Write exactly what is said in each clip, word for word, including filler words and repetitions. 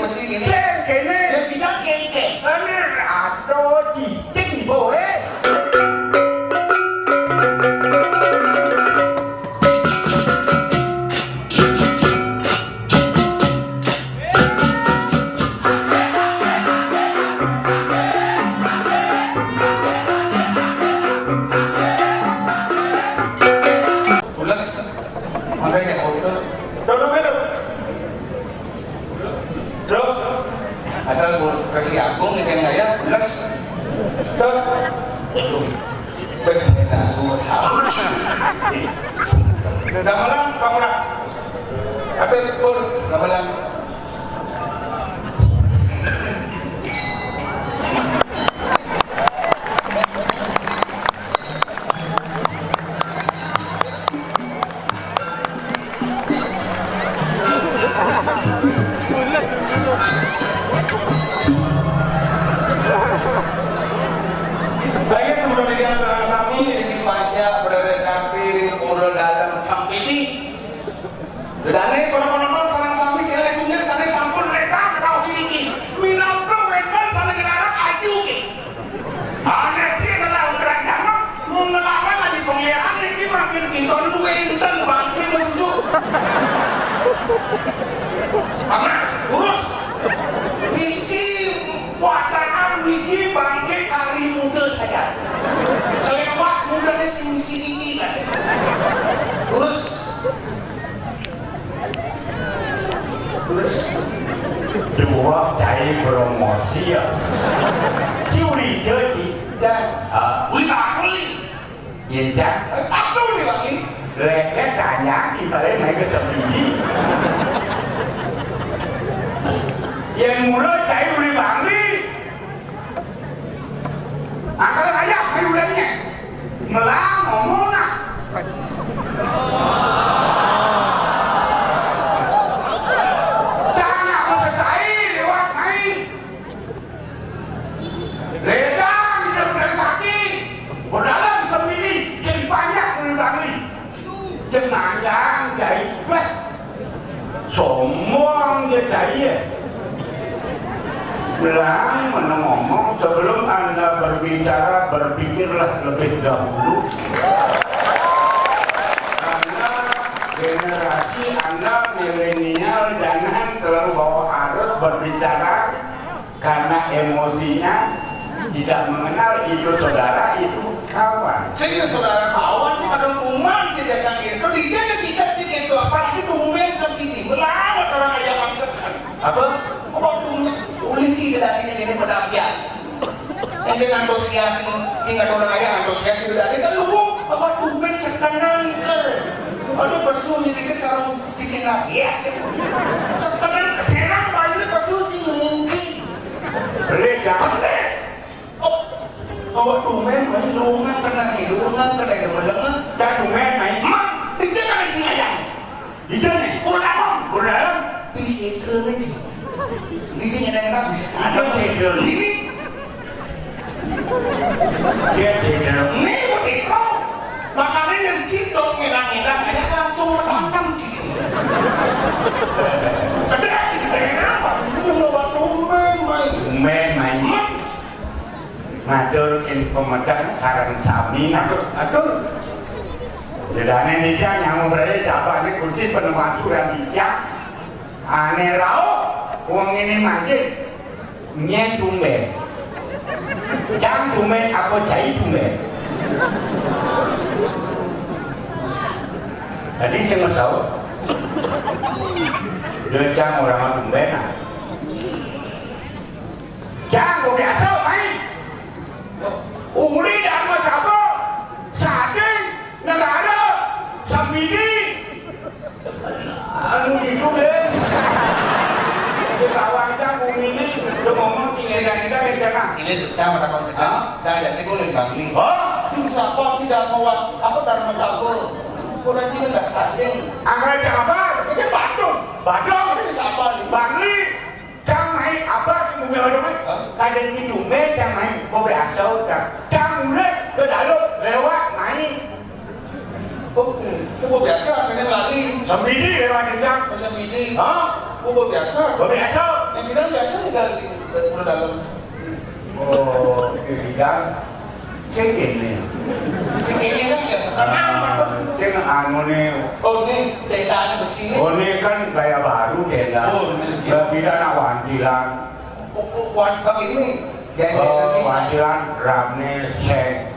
Sing kéné. Sing kéné. Ya, bidang kéngkén. Ané rada cicing, boé. Pulas. Makanya auto. Duduk, duduk. Duduk. Asal bu-, kasih aku ngekeng aja, pulas. Duduk. Aduh. Beh, aku salah. Gamelan, gamelan. Apa pur, gamelan. Baik, sebelum dikian sareng sami, ring panjak, bendera samping, ring pura dalem, sampidi. Ridane para penonton sareng sami silih tunggil sane sampun ledang rauh iriki. Minangka wenten sane nglarang aju nggih. Ane sih telah beragama ngelawan adi pemeliharaan niki makin kita nu enten bangke menuju. Aman, urus. Niki kuatangan niki bangke kari muda saja. Kelewat mudane sing sini kan. Urus. Terus dua cai promosi ya. Curiga kita, ah, uli bakuli. Yen jan, eh, tak uli bakuli. Les-les tanya kita le mai ke sembiji. Yen mula cai uli bakuli. Angkal aja, ayo ulangnya. Melang ngomong nah. Tanah pesetai lewat main. Ledang kita berkali kaki. Berdalam kemini, kin banyak meludangi. Kin manjang jahit. Weh. Sombong dia cai ya. Bilang mana ngomong, sebelum Anda berbicara, berpikirlah lebih dahulu. Karena generasi Anda milenial, jangan terlalu bawa arus berbicara karena emosinya tidak mengenal itu saudara, itu kawan. Sing saudara kawan sih kadang kuman sih jajang itu, dia kita sih itu apa itu tumben sendiri, melawat orang ayam mangseken. Apa? Apa tumben? Ulin sih dadi ini pada apian. Ente antusias, sing ada orang ayam antusias sih dadi kan lu apa tumben sekarang itu. Ada pesu jadi ke karung titik yes. Sekarang kedenang bayu pesu tinggi. Beli gaple. Oh, oh, tumben, main lungan kena, lungan kena, gemelengan. Dah tumben, main. Mak, itu kan si ayam. Itu nih, kurang apa? Kurang. Di situ nih. Di sini ada yang habis. Ada situ. Ini. Dia situ. Ini masih kau. Makanya yang cidok ngilang-ngilang, dia langsung menantang sih. Ada sih, ada apa? Ini mau tumben, main. Tumben, main. Mak, Matur ing pamedek sareng sami. Atur, atur. Bedane nika nyamuk raya jabane kunci penemuan suran tiga. Ane rauh wong ini manjing. Nyen tumben. Jang tumben apa cai tumben. Tadi sing mesau. Dia jang orang tumben ah. Jang, biasa main. Uli Dharma Saba, Sading, Negara, Sambidi. Anu gitu deh. Kita wancang bumi ini, udah ngomong tiga kita di tengah. Ini tuh, sama tak konsep. Hah? Saya ada sih kulit bangli. Oh, itu siapa tidak mau apa Dharma Saba? Kurang sih nggak Sading. Angkat apa? Ini Badung. Badung. Ini siapa nih? Bangli. Cang mai apa sing bumi orang kan? Hah? Kadang itu me cang mai, bobe asal cang. Cang ulet ke dalam lewat mai. Oke, itu gua biasa, pengen lari. Sembidi lewat cang. Sembidi. Hah? Gua biasa. Bobe asal. Bidan biasa tinggal di Pura Dalem. Oh, di Bidan. Sing kene. Sing kene kan biasa. Tenang, ah, sing anu nih. Oh, ini tendanya besi nih. Oh, ini kan gaya baru tenda. Oh, ini, iya. Bidan nak wantilan. Oh, oh, wan-, begini. Ya, oh, ini wantilan, ramne, seng.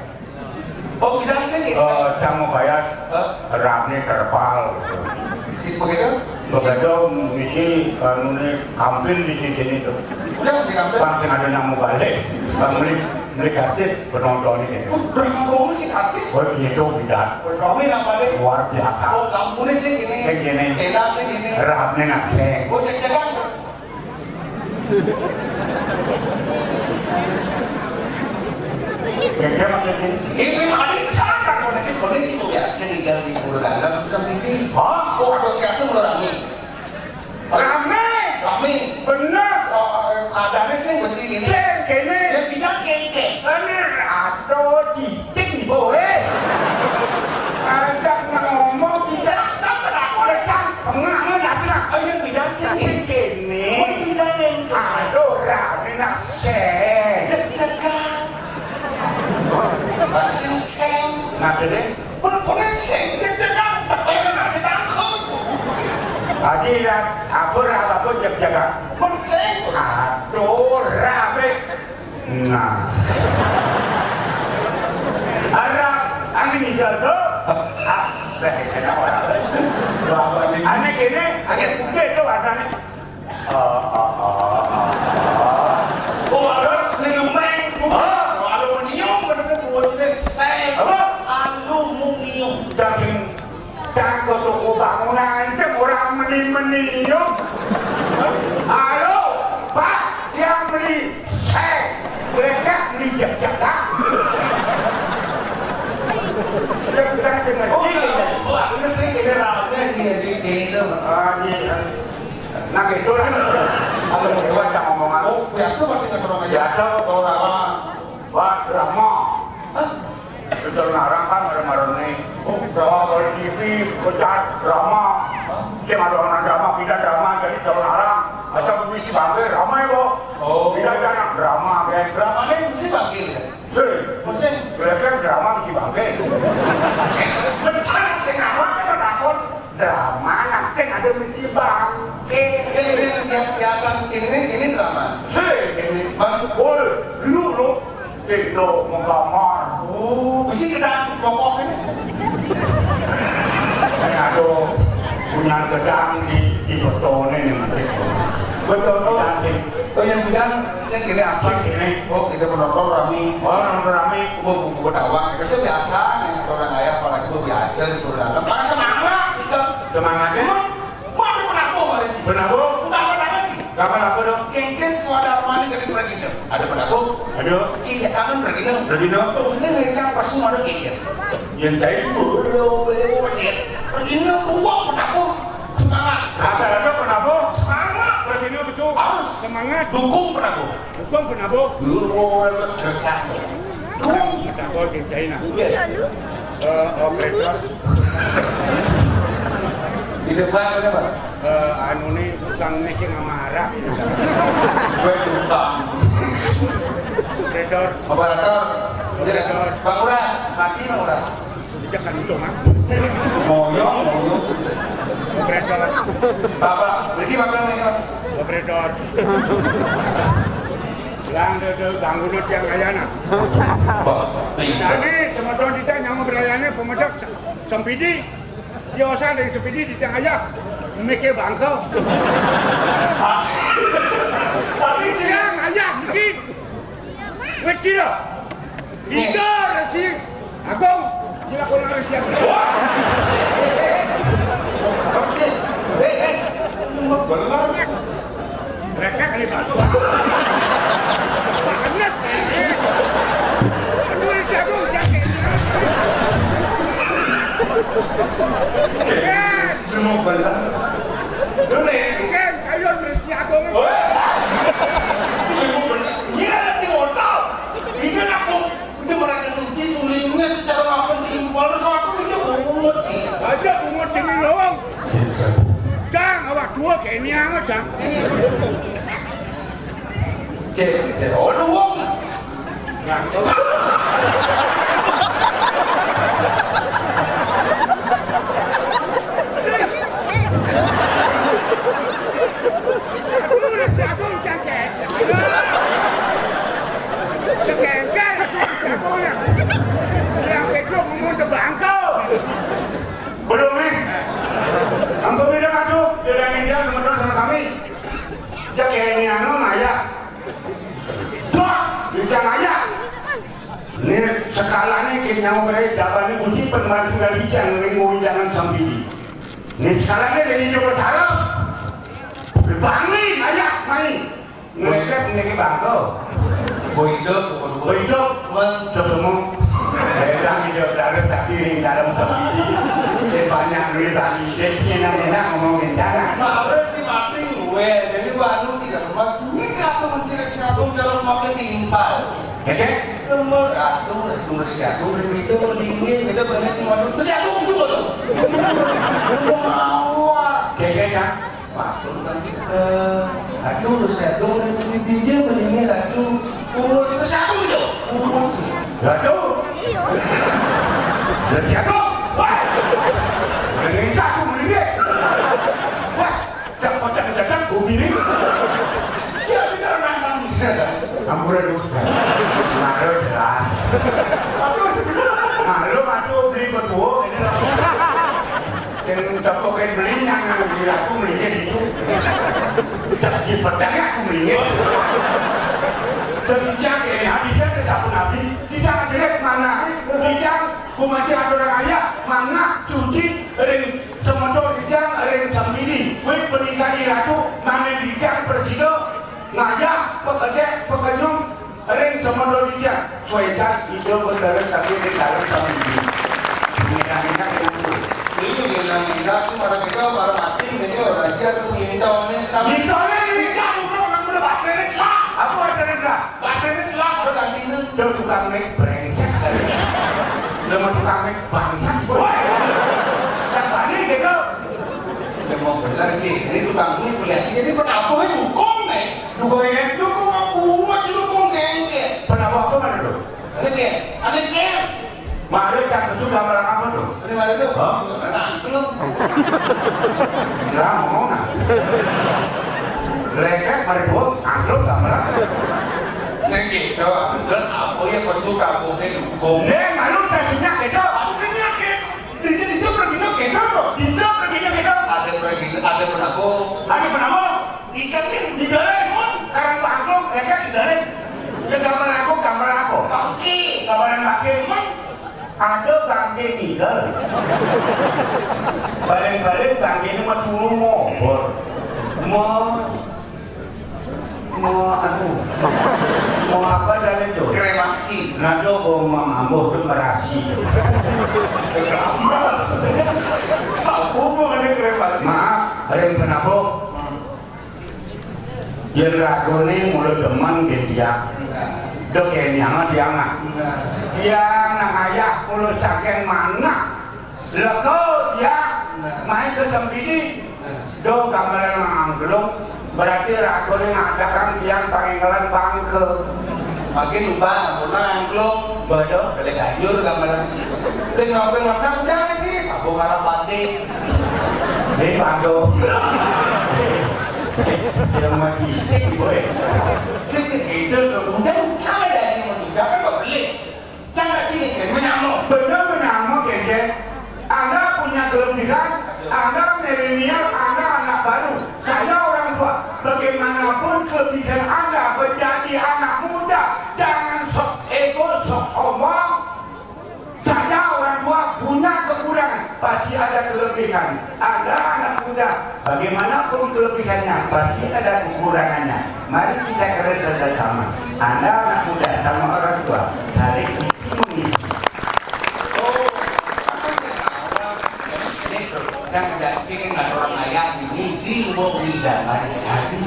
Oh, bidan sing gitu. Eh, cang mau bayar, hah? Ramne terpal. Si begitu? Begitu, misi, anu nih, kampil di sini tuh. Udah, si kampil. Pas sing ada nang mau balik, bang beli, beli karcis, penonton ini. Oh, berapa bohong si karcis? Oh, gitu, bidan. Oh, kami nang balik. Luar biasa. Oh, kampungnya sih ini. Sing gini. Tenda sih ini. Ramne nak seng. Oh, cek-cekan. Jajan maksudnya? Ini memang ada cara koneksi, koneksi kok ya, tinggal di Pura Dalem sendiri. Hah? Oh, asosiasi mulai rame. Rame? Rame. Bener. Oh, eh, keadaannya sih mesti gini. Sing kene. Ya, bidan kengkeng. Ini rado cicing, boy. Ajak ngomong kita. Cak, cak, kenapa? Udah, cak. Tengah, ngedak, cak. Oh, yang bidan sih. Sing kene. Oh, bidan yang. Aduh, rame nak seng. Cek-cekan. Sing seng. Nah, jadi? Bener-bener seng. Cek-cekan. Tapi kan masih takut. Adi, rat, apa, rat, apa, cek-cekan? Bener seng. Aduh, rame. Nah. Arah angin hijau tuh. Ah, deh, enak orang. Bapak ini. Aneh ini, aneh putih tuh warnanya. Oh, oh, oh, oh, oh. Oh, ada minum meng. Oh, aluminium, bener buat ini seng. Apa? Aluminium. Daging Cangko toko bangunan, cek orang meni-meni, yuk. Halo, Pak, yang beli, eh, mereka beli jek-jek, Pak. Ya, kita aja ngerti. Oh, oh, aku sih ini rame dia di, di itu. Ah, iya. Nah, gitu lah. Kalau mau lewat, cak ngomong apa? Oh, biasa, Pak, kita orang aja. Biasa. Saudara. Pak, drama. Hah? Calon arang kan marah-marah nih. Oh, drama kalau di T V, pecat, drama. Hah? Cuma ada orang drama, pindah drama, jadi calon arang. Atau misi bangke, ramai kok. Oh. Pindah anak drama, kan. Drama ini mesti bangke, ya? Sih. Mesti. Biasanya drama mesti bangke. Mencari sing awak, kan, takut. Drama nak kan ada mesti bangke. Ini, ini, hias-hiasan, ini, ini drama. Sih, ini. Bang. Oi, lu, lu. Tidak mengkamar. Oh, isi gedang pokok ini. Ini aduh, punya gedang di, di betone nih. Betul, betul. Gedang sih. Oh, yang bilang, saya kira apa sini? Oh, kita menonton rame. Oh, nonton rame. Gua, gua, gua tawa. Itu sih biasa, nih, orang kaya, apalagi gua biasa di Pura Dalem. Pada semangat, gitu. Semangatnya? Emang, gua ada penabuh, Pak Haji. Penabuh? Bukan apa-apa sih. Kapan apa dong? Kengkeng suara mana gede pergi dong. Ada penabuh? Ada. Cing, ya, kangen pergi dong. Pergi dong. Oh, ini rencang pas semua ada kengkeng. Yang tadi? Pergi dong, dua penabuh. Semangat. Ada, ada penabuh. Semangat. Pergi dong, betul. Harus. Semangat. Dukung penabuh. Dukung penabuh. Dukung penabuh. Dukung. Penabuh, cing, China. Iya. Eh, operator. Di depan ada, Pak? Eh, anu nih, tukang making sama Arab. Gue tukang. Operator. Operator. Iya. Operator. Bang Murad, mati Bang Murad. Jangan itu, Mak. Moyong, moyong. Operator. Bapak, berarti Bapak namanya, Pak? Operator. Lang, de, de, bangun tiang ayana. Pak, pinter. Tadi, semeton kita nyamuk berayane, pemedak, sempidi. Dia usah dari sepidi di tiang ayah. Mikir bangsa. Tapi tiang ayah, mungkin. Wis kira. Nih. Tiga, Resi Agung. Gila, kau nang Resi Agung. Wah. Resi. Eh, eh. Bener. Lekek kali batu. Bener. Aduh, Resi Agung, jangan kayak gini. Eh. Lu mau belah? Lu nih. Bukan, ayo, Messi Agung. Wah. Si lu mau belah? Iya, si motor. Ini aku. Ini mereka suci, sulingnya secara makan timpal. Kalau aku itu bungut sih. Aja bungut sini doang. Sensor. Jang, awak dua kayak ini amat, Jang. Cek, cek. Oh, lu wong. Belum, eh. Ampun, udah, aduh. Dia udah ngindang sama, sama kami. Dia kayak ini, anu, Maya. Dok, dia Maya. Ini sekalane kita mau berai, dapat ini kunci penemuan sudah dijang, ringo jangan sampai di. Ini sekalane dari dia berharap. Bangli, Maya, mai. Ngelek-ngelek bangko. Boy hidup, bukan boy hidup. Cuman, terus semua. Saya bilang hidup dalam sakti ini, dalam sakti. Dia banyak duit, bang. Dia enak-enak ngomongin jangan. Maaf, sih, mati gue. Jadi, Mbak Anu tidak lemas. Ini kata mencari siapa dalam makin timpal. Oke? Lemas. Aduh, aduh, si aduh, itu mendingin. Kita banyak cuma aduh. Si aduh, aduh, aduh. Ngomong awak. Oke, oke, Kak. Waduh, kan suka. Aduh, saya tuh udah jadi dia mendingin, aduh. Umur itu satu gitu. Umur sih. Ratu. Dan siapa? Wah. Dengan satu mendingin. Wah, tak potong datang bumi ini. Siapa itu orang nantang? Ampura dulu. Malu jelas. Aduh, sebenarnya. Malu, aduh, beli betul. Ini. Sing tepuk kayak beli yang ngambil aku belinya itu. Tapi petangnya aku belinya. Terus dijang ini habisnya tetap nabi. Dijang direct mana? Dijang, ku mati ada orang ayah, mana cuci ring semedo dijang ring sembidi. Wit penikah di ratu, mana dijang presido, ngayah, pekedek, pekenyum, ring semedo dijang. Suecan, ijo berdarah tapi di dalam sembidi. Minta-minta dengan Ini minta-minta, cuma orang kita, orang mati, ini orang aja tuh minta, ini sama. Minta, ini, ini, kamu, kamu, kamu udah baca ini, lah. Apa ada ini, lah? Baca ini, lah, baru ganti ini. Udah tukang make brengsek. Sudah mau tukang make bangsat, boy. Yang bani gitu. Sudah mau bener sih. Ini tukang make melihat ini berapa, ini dukung, nih. Dukung, ya? Dukung apa? Dukung kengke. Pernah bawa apa mana tuh? Ini kayak, ini kayak. Mario tak betul gambar apa tuh? Ini mana tuh? Hah? Mana? Belum. Lah, ngomong nah. Leket mari tuh, angklung gambar. Sing gitu, angklung apa ya, pesu kampungnya dukung. Nih, malu tadinya gitu. Apa sih nyakit? Itu, itu pergi no gitu tuh. Itu pergi no gitu. Ada pergi, ada penabung. Ada penabung. Ikan ini di dalam, Mon. Karang bangkrut, ya kan, di dalam. Ya, gambar aku, gambar aku. Bangke. Gambaran bangke, Mon. Ada bangke ngidal. Balik-balik bangke ini mah dulu ngobor. Mau, mau, aduh. Mau apa dari itu? Kremasi. Nah, do, oh, mamambo, itu merasi. Kremasi. Apa hubungannya kremasi? Maaf, ada yang penabok. Hmm. Yen ragone mula demen nggih, Diak. Nah. Dok, yen yang Diak, nah. Nah. Yang nang ayah mula saking manah. Lego, Diak. Nah. Main ke sempidi. Nah. Dok, gambaran mangglung. Berarti ragone ngadakang tiang pangengelan bangke. Makin ubah, ampun, mangglung. Bodoh. Balik ganjur gambaran. Ning ngopi ngotak udah lagi, aku ngarap pati. Ning bangke. Jangan mati, boy. Sing itu tuh, udah, udah ada sih, mau juga kan mau beli. Kan tak sih, kan menamo. Bener menamo, Keke. Anda punya kelebihan, Anda milenial, Anda anak baru. Saya orang tua. Bagaimanapun kelebihan Anda menjadi anak muda, jangan sok ego, sok sombong. Saya orang tua punya kekurangan, pasti ada kelebihan. Ada anak muda, bagaimanapun kelebihannya, pasti ada kekurangannya. Mari kita kerja sama. Anda anak muda sama orang tua, saling isi mengisi. Oh, apa sih? Ini tuh, saya ada cek dengan orang kaya ini di Wong Widang Sari.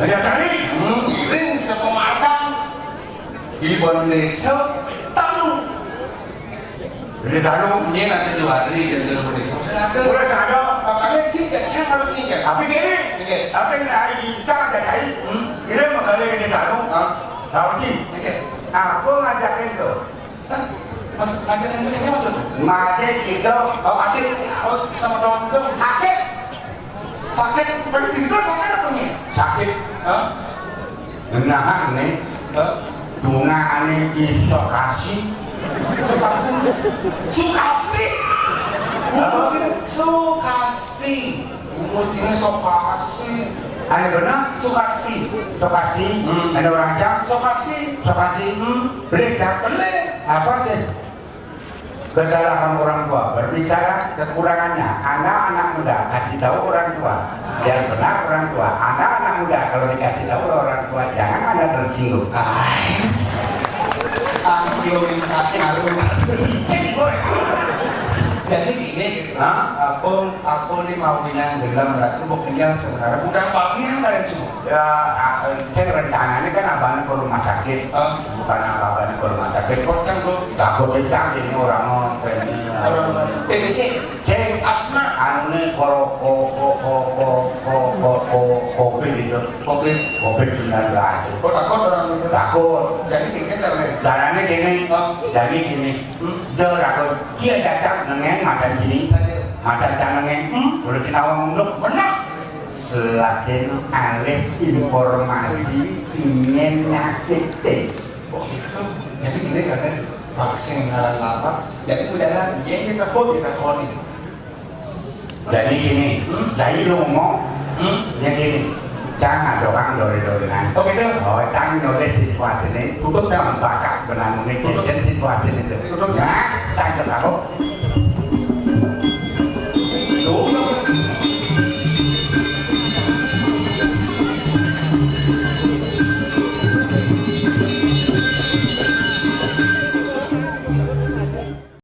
Widang Sari? Hmm, ini sepematang. Iban desa Tanu. Di Tanu. Ini nanti dua hari dan dulu desa. Sudah ada. Sudah ada. Makanya cik, cik harus ingat. Tapi gini, oke, apa yang hari kita ada kai? Hmm? Ini makanya ini Tanu. Aku ngajakin tuh. Hah? Mas, ngajakin ini maksud? Made kita, oh, adik, oh, sama dong, dong, sakit. Sakit, berarti tidur sakit apa nih? Sakit. Hah? Nah, nih. Hah? Tungaane iso kasih. Sukasi. Sukasi. Apa? Sukasi. Umutine Sokasi. Ane bener? Sokasi. Sokasi. Hmm. Ada orang cang? Sokasi. Sokasi. Hmm. Beli cang? Beli. Apa sih? Kesalahan orang tua, berbicara kekurangannya. Anak-anak muda, kasih tahu orang tua. Biar benar orang tua. Anak-anak muda, kalau dikasih tahu orang tua, jangan ada tersinggung. Ais. Ayo, minta malu. Jadi gini, Hah? Apa, apa ini mau bilang gelem ratu, buktinya sebenarnya udah panggil dari semua. Ya, a-, saya rencananya kan abahnya ke rumah sakit. Hah? Bukan abahnya ke rumah sakit. Kok cang tuh? Takut dicang ini orang, oh, kayaknya. Orang, orang. Ini sih, Cek, Asma. Anu nih, koro, ko, ko, ko, ko, ko, ko, ko, covid itu. Covid. Covid sembilan belas. Oh, takut orang itu. Takut. Jadi gini caranya. Caranya gini. Oh. Jadi gini. Hmm? Dia takut. Dia datang nengeng macam gini. Saja. Macam cara nengeng. Hmm? Udah kita ngomong, benar. Selakin alih informasi ingin nyakitin. Oh, gitu. Jadi gini caranya. Vaksin ngaran lapar. Jadi udah lah. Iya, iya, takut, ya, takut. Jadi gini, hmm? Jadi lu ngomong, hmm? Ya gini, jangan ada orang dori-dorinan. Oh, gitu? Oh, tang nyoleh situasi ini. Tutup, jangan. Bakat benar ini, Tutup. Jadi situasi ini tuh. Tutup. Ya, tang ke kamu. Tuh.